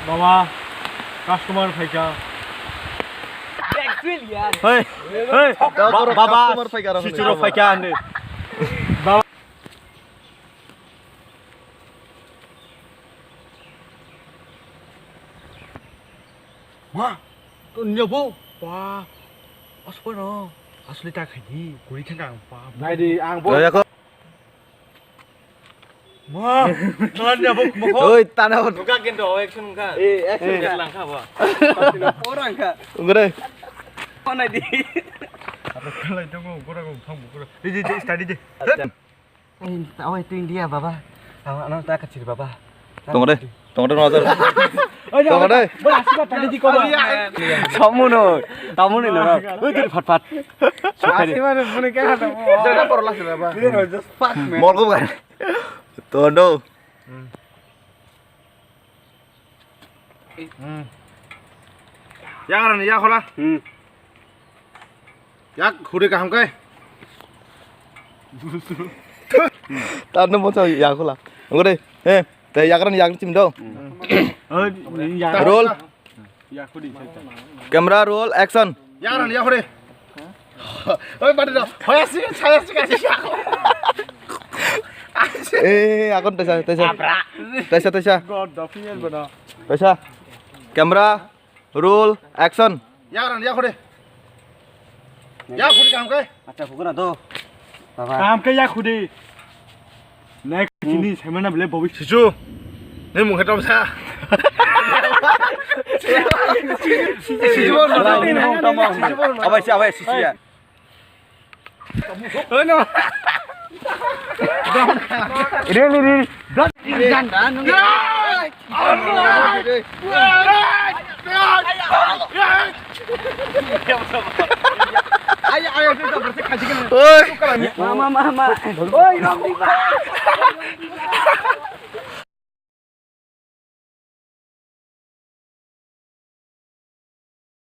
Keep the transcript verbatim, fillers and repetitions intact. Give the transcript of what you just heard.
Baba, customer phaikha. Hey, hey, ba-, baba, customer phaikha, sichuro phaikha hwnwi. Baba. Ma, to nyabo, ba, aswkno, asli ta khaidi, kuri thangka ang pa. Naidi, ang bo. Jaya ko. Ma, tanya bo, mo ko. Oi, tana bo. Buka kendo, action ka. Eh, action ka. Langka ba. Orang ka. Ungre. Mana di? Apa kalai tongo, gora go, thang gora. Di, di, di, study di. Awai tu India baba. Ang ano ta kachir baba. Tong de, tong de no ajar. Tong de. Bora siba tadi di ko. Samuno, tamuno no. Oi, dari phat phat. Sokari. Asima no mune kya hata. Jaga por la baba. Just fuck man. Mor ko bukan. Tondo. Hmm. Yakarani yakhola. Hmm. Yak huri kaham kai. Tarno mocha yakhola. Ngore. He. Te yakarani yak chim do. Hmm. Roll. Camera roll action. Yakarani yakhore. Oi, bade do. Hoya sing, saya sing, saya sing. Eh, akon tesa, tesa. Abra. Tesa, tesa. God, the female bono. Tesa. Camera, roll, action. Yakarani yakhore. Yakhore kaham kai. Acha, hukuna do. Baba. Kaham kai yakhore. Next, chini semana bele bobi. Sisu. Ni mung hetom sa. Sisu. Abai si, abai si, si ya. Really, really. Oi. Mama, mama. Oi, Romdi ba.